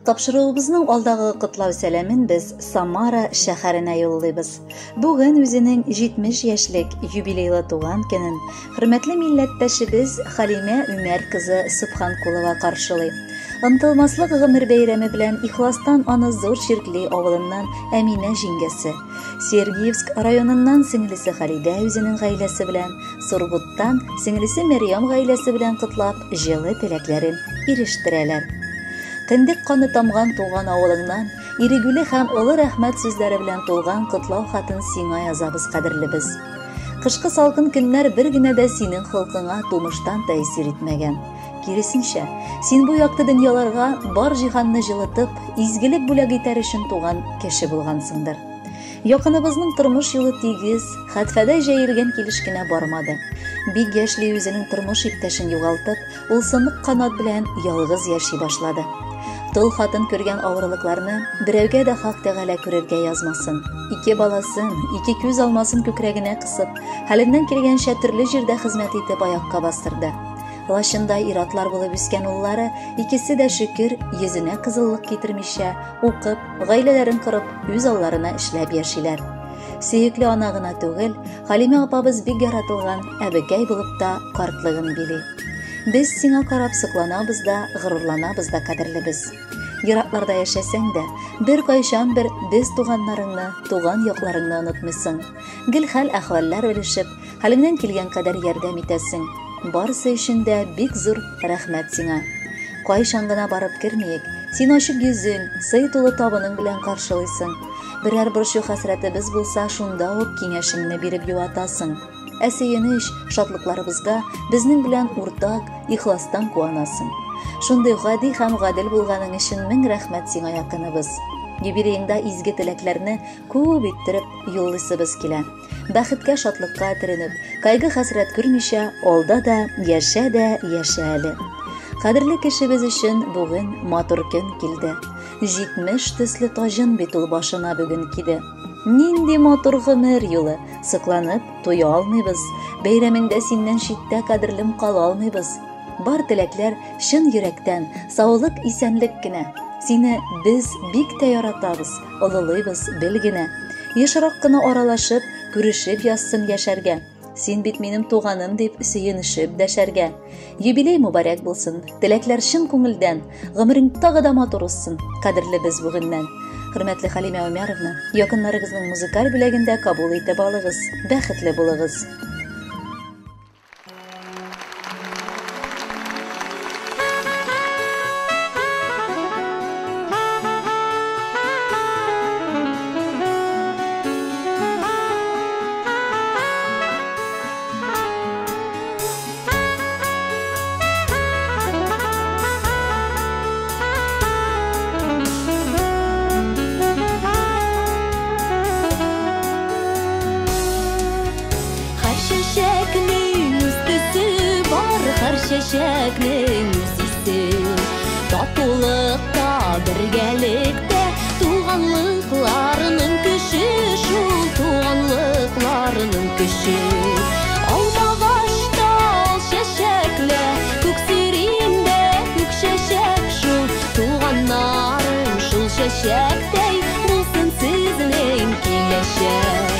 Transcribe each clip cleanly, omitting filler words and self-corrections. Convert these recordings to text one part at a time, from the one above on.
Тапшыруыбызның алдагы котлау сәламен без Самара шәһәренә юллыйбыз. Бүген үзенең 70 яшьлек юбилейлы туган көнен хөрмәтле милләттәшебез Халимә Үмәр кызы Субханкулова каршылый. Онытылмаслык гомер бәйрәме белән ихластан аны Зур Чиркли авылыннан Әминә җиңгәсе, Сергиевск районыннан сеңлесе Халидә үзенең гаиләсе белән, Сургуттан сеңлесе Мәрьям гаиләсе белән котлап, җылы теләкләрен ирештерәләр. Кендек каны тамган туган авылыңнан ирегүле һәм олы рәхмәт сүзләре белән тулган котлау хатын сиңа язабыз, кадерлебез. Кышкы салкын көннәр бер генә дә синең холкыңа тумыштан тәэсир итмәгән. Киресенчә, син бу якты дөньяларга бар җиһанны җылытып, изгелек бүләк итәр өчен туган кеше булгансыңдыр. Якыныбызның тормыш юлы тигез, хәтфәдәй җәелгән килеш кенә бармады. Бик яшьли үзенең тормыш иптәшен югалтып, ул сынык канат белән ялгыз яши башлады. Тол хатын күргән авырлыкларны берәүгә дә Хак Тәгалә күрергә язмасын. Ике баласын, ике күз алмасын күкрәгенә кысып, хәленнән килгәнчә төрле җирдә хезмәт итеп аякка бастырды. Лачында ир-атлар булып үскән уллары икесе дә шөкер, йөзенә кызыллык китермичә, укып, гаиләләрен корып, үз алларына эшләп яшиләр. Сөекле ана гына түгел, Халимә апабыз бик яратылган әбекәй булып та картлыгын били. Без сиңа карап сокланабыз да, горурланабыз да, кадерлебез. Еракларда яшәсәң дә, бер кайчан бер без туганнарыңны, туган якларыңны онытмыйсың. Гел хәл-әхвәлләр белешеп, хәлеңнән килгән кадәр ярдәм итәсең. Барысы өчен дә бик зур рәхмәт сиңа. Кайчан гына барып кермиек, син ачык йөзең, сый тулы табының белән каршылыйсың. Берәр борчу хәсрәтебез булса, шунда ук киңәшеңне биреп юатасың. Ә сөенеч, шатлыкларыбызга безнең белән уртак, ихластан куанасың. Шундый гади һәм гадел булганың өчен мең рәхмәт сиңа, якыныбыз. Юбилееңда изге теләкләрне күп иттереп юллыйсыбыз килә. Бәхеткә, шатлыкка төренеп, кайгы-хәсрәт күрмичә, алда да яшә дә яшә әле. Кадерле кешебез өчен бүген матур көн килде. 70 төсле таҗын бит ул башына бүген киде. Нинди матур гомер юлы, сокланып туя алмыйбыз. Бәйрәмеңдә синнән читтә, кадерлем, кала алмыйбыз. Бар теләкләр чын йөрәктән, саулык, исәнлек кенә. Сине без бик тә яратабыз, олылыйбыз, бел генә. Ешрак кына аралашып, күрешеп язсын яшәргә. Син бит минем туганым дип сөенешеп дәшәргә. Юбилей мубарәк булсын, теләкләр чын күңелдән, гомерең тагы да матур узсын, кадерле без бүгеннән. Хөрмәтле Халимә Умяровна, якыннарыгызның музыкаль бүләген дә кабул итеп алыгыз, бәхетле булыгыз. Һәр чәчәкнең үз төсе бар, һәр чәчәкнең үз исе. Татулыкта, бергәлектә туганлыкларының көче шул, туганлыкларының көче. Алмагачта ал чәчәкле, күк сиринде күк чәчәк шул, туганнарым шул чәчәктәй булсын сезнең киләчәк.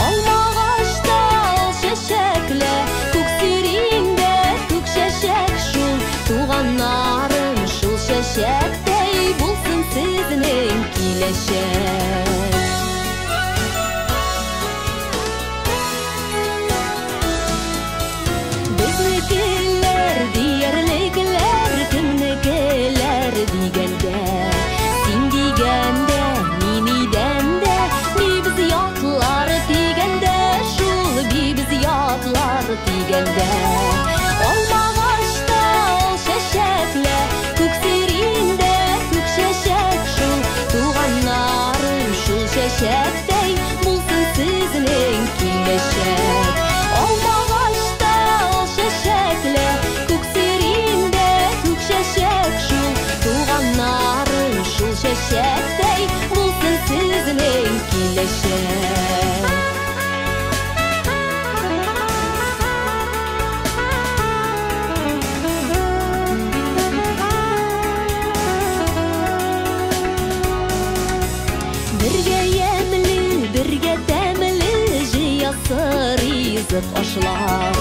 Алмагачта ал чәчәкле, күк сиринде күк чәчәк шул, туганнарым шул чәчәктәй булсын сезнең киләчәк. Безнекеләр диярлек, кемнекеләр дигәндә, син дигәндә, мин идәндә, бибез ятлар дигәндә, шул бибез ятлар дигәндә. Алмагачта ал чәчәкле, күк сиринде күк чәчәк шул, туганнарым ризык ашлар.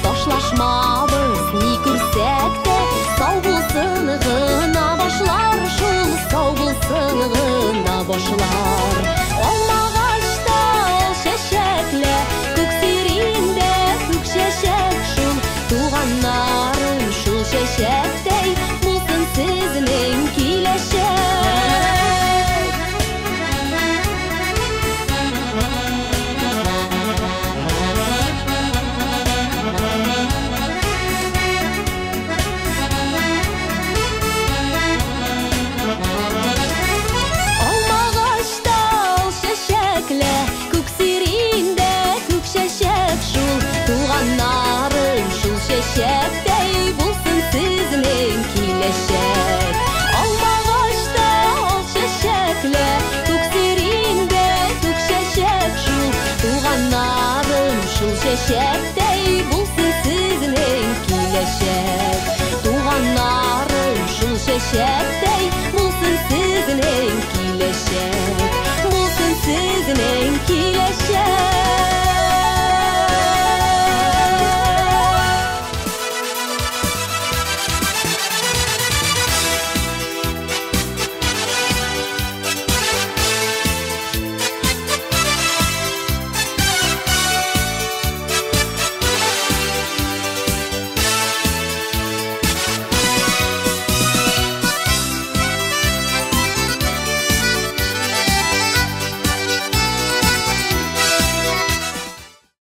Ташлашмабыз, ни күрсәк тә, сау булсын гына башлар, шул сау булсын гына башлар. Алмагачта ал чәчәкле, күк сирендә күк чәчәк шул, туганнарым шул чәчәктәй булсын сезнең киләчәк. Алмагачта ал чәчәкле, күк сирендә күк чәчәк шул, туганнарым шул чәчәктәй булсын сезнең киләчәк. Алмагачта ал чәчәкле, күк сирендә күк чәчәк шул, туганнарым шул чәчәктәй булсын сезнең киләчәк. Туганнарым шул чәчәктәй